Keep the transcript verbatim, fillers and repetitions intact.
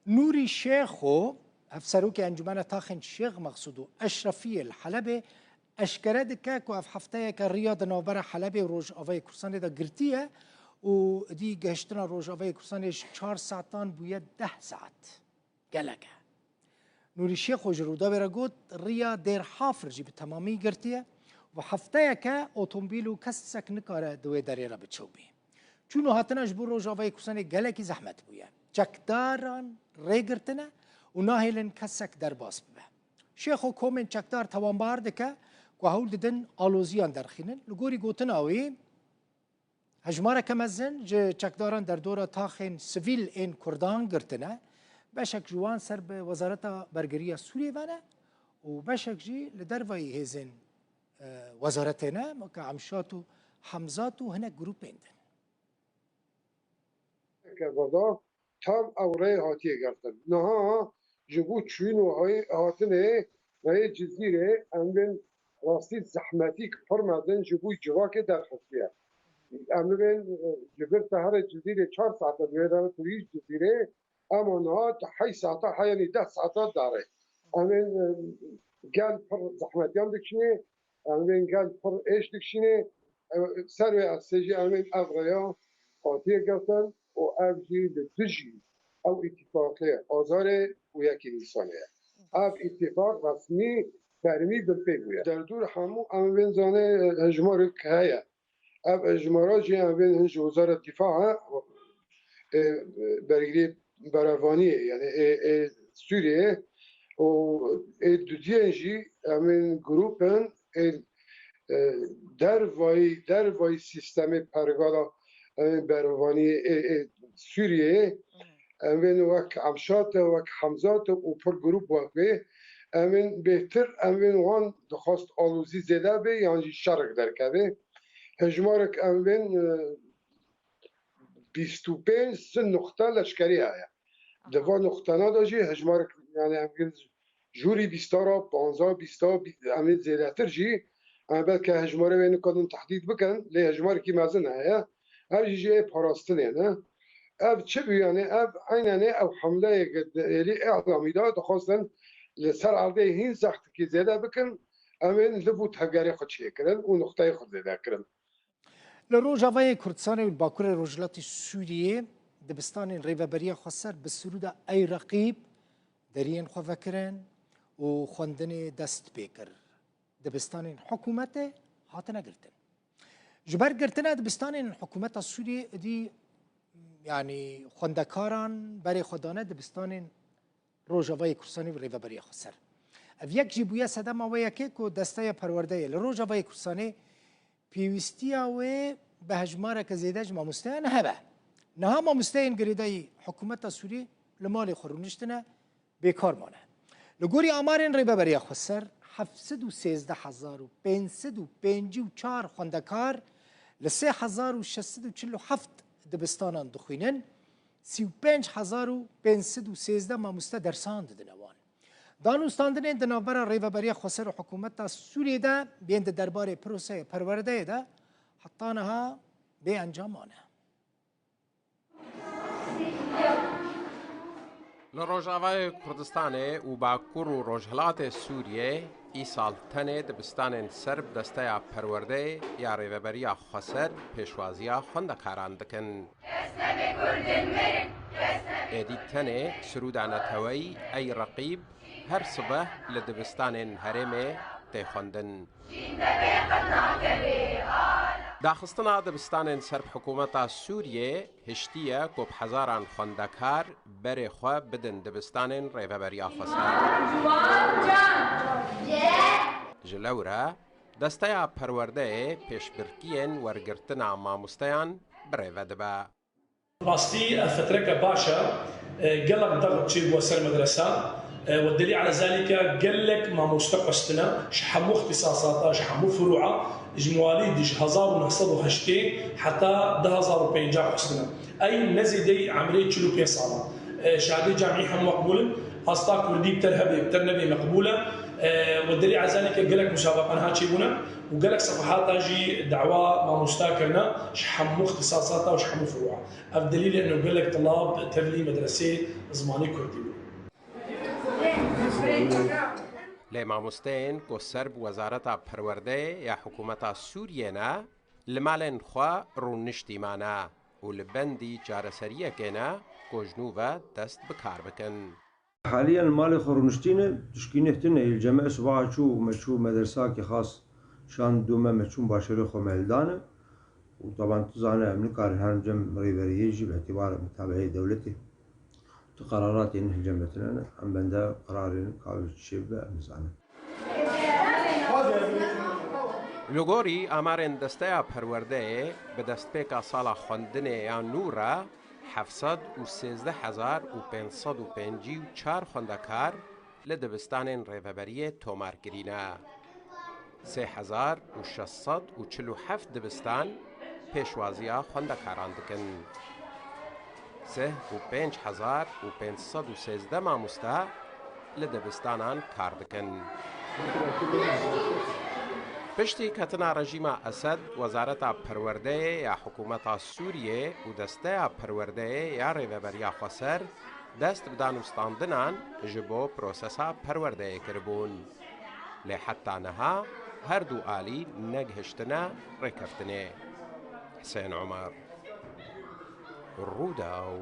Nûrî Şêxo, hevserokê Encûmena Taxên Şêx Mexsûd û Eşrefiyê li Helebê, eşkere dike ku ev hefteyeke riya di navbera Helebê û Rojavayê Kurdistanê de girtiye û dî gihiştina Rojavayê Kurdistanê ji çar saetan bûye deh saet. Gelek e. Nûrî Şêxo ji Rûdawê re got, riya Dêr Hafir jî bi temamî girtiye û hefteyeke otomobîl û kesek nikare di wê derê re biçewbî. Çûn û hatina ji bo Rojavayê Kurdistanê gelekî zehmet bûye. Çekdaran rê girtine û nahêlin kesek derbas bibe. Şêxo komên çekdar tawanbar dike ku hewl didin aloziyan derxînin. Li gorî gotina wî, hejmareke mezin ji çekdaran derdora taxên sivîl ên Kurdan girtine. Beşek ji wan ser bi Wezareta Bergiriya Sûriyê ve ne û beşek jî li dervayî hêzên, e, wezaretê ne, weke Emşat û Hemzat û hinek grûpên din. Kevada tam ew rê hatiye girtin. Niha ji bo çûn û hay-, hatinê rê Cizîrê em bên rastî zehmetîk pir mezin ji bo civakê derxistiye. Em bên, e, ji vir teherê Cizîrê çar saete di wê re tu yî Cizîrê, ema niha tu heşt saete heyanî deh saete darê. Em bên, e, gel pir zehmetiyan dikişînê, em bên gel pir êş dikişînê, e, ser wê esê jî em bên ev rêya hatiye girtin û ev jî li dijî ew îtîfaqê azarê û yekê Nîsanê ye. Ev îtîfaq resmî fermî binpê bûye. Derdor hemû em bên zanê, e, hejmarek heye. Ev hejmara jî em bên hin ji Wezareta Dîfa e, e, bergirî berevaniyê, yani ê, ê Sûriyê û ê dudiyên jî em bên grûp in ê, e, dervayî, dervayî sîstemê pergala em bên berevaniyê ê, ê Sûriyê, em bên wek Emşat e, wek Hemzat e û pir grûp wek wê, em bên bêhtir, em bên wan dixwest alozî zêde be yan jî şerek derkeve. Hejmarek em bên, e, bîst û pênc sin nuqte leşkerî heye. Di van nuqtena de jî hejmarek, yani em bên jûrî bîsta re, panzdeh, bîsta, bî-, em ê zêdetir jî, em belke hejmarê wê nikarin tehdîd bikin, lê hejmarekî mezin heye. Ev jî jê parastinê ne. Ev çi bû, yani ev eynenê ew hemleyê ke di êrî îlamî de dixwestin li ser erdê hîn zextikî zêde bikin, em ên li bo tevgerê xwe çêkirin û nuqteyê xwe zêde kirin. Li Rojavayê Kurdistanê û li Bakurê Rojhilatê Sûriyê dibistanên Rêveberiya Xweser bi sirûda Ey Reqîb deriyên xwe vekirin û xwendinê dest pê kir. Dibistanên hikûmetê hatine girtin. Ji ber girtina dibistanên hikûmeta Sûriyê êdî, yanî xwendekaran berê xwe dane dibistanên Rojavayê Kurdistanê û Rêveberiya Xweser. Ev yek jî bûye sedema wê yekê ku Desteya Perwerdeyê li Rojavayê Kurdistanê pêwîstiya wê bi hejmareke zêde ji mamosteyan hebe. Niha mamosteyên girêdayî hikûmeta Sûriyê li malê xwe rûniştine, bêkar mane. Li gorî amarên Rêveberiya Xweser, heft sed û sêzdeh hezar û pênc sed û pêncî û çar xwendekar li sê hezar û şeş sed û çil û heft dibistanan dixwînin, sî û pênc hezar û pênc sed û sêzdeh mamoste dersan didine wan. Danûstandinên di navbera Rêveberiya Xweser û hikûmeta Sûriyê de bên di derbarê proseyê perwerdeyê de heta niha bê encam mane. Li Rojavayê Kurdistanê û Bakur û Rojhilatê Sûriyê îsal tenê dibistanên ser bi desteya perwerdeyê ya Rêveberiya Xweser pêşwaziya xwendekaran dikin. Êdî tenê sirûda neteweyî Ey Reqîb her sibeh li dibistanên herêmê tê xwendin. Daxistina dibistanên ser bi hikûmeta Sûriyê hiştiye ku bi hezaran xwendekar berê xwe bidin dibistanên Rêveberiya Xweser. Ji lewre, Desteya Perwerdeyê pêşbirkiyên wergirtina mamosteyan bi rêve dibe. Rastî, ev fitreke baş e. E, gelek dex çêbû ser medresa. E, we delî ele zalîke gelek mamoste xwestine, ji hemû îxtîsasata, ji hemû furûa, ji mewalîd ji hezar û neh sed û heştê heta du hezar û pêncî xwestine. Ey nezêdeyî emrê çil û pênc sala. E, şehadê camî hemû meqbûl in. Asta kurdî bi te re hebe, bi te re nebe meqbûl e. E, we delî ele zalîke gelek musabeqan ha çêbûne û gelek sefehata jî dawa mamosta kirine, ji hemû îxtîsasata û ji hemû furûa. Ev delîl e ino gelek tulab tevlî medresê zimanê kurdî bû. Lê mamosteyên ku ser bi Wezareta Perwerdeyê ya hikûmeta Sûriyê ne, li malên xwe rûniştî mane û li bendî çareseriyekê ne ku ji nû ve dest bi kar bikin. Haliyen li malê xwe rûniştî ne, tişkî neh tune, li cem me sibaha çû, me çû medersakê xas şand dû me, me çûn başerê xwe me hildane. Û taban tu zane, em nikarin herin cem rêveriyê jî, bi îtîbara mitabeyê dewletê. Tu qeraratên hilcem me tune ne, em bende qerarên ka çi bibe, em nizanin. Li gorî amarên Desteya Perwerdeyê, bi destpêka sala xwendinê ya nû re heft sed û sêzdeh hezar û pênc sed û pêncî û çar xwendekar li dibistanên rêveberiyê tomar kirîne. Sê hezar û şeş sed û çil û heft dibistan pêşwaziya xwendekaran dikin. Sih û pênc hezar û pênc sed û sêzdeh mamoste li dibistanan kar dikin. Piştî ketina rejîma Esed, Wezareta Perwerdeyê ya hikûmeta Sûriyê û Desteya Perwerdeyê ya Rêveberiya Xweser dest bi danûstandinan ji bo prosesa perwerdeyê kiribûn. Lê heta niha her du alî negihiştine rêkeftinê. Hisên Omer, Rûdaw.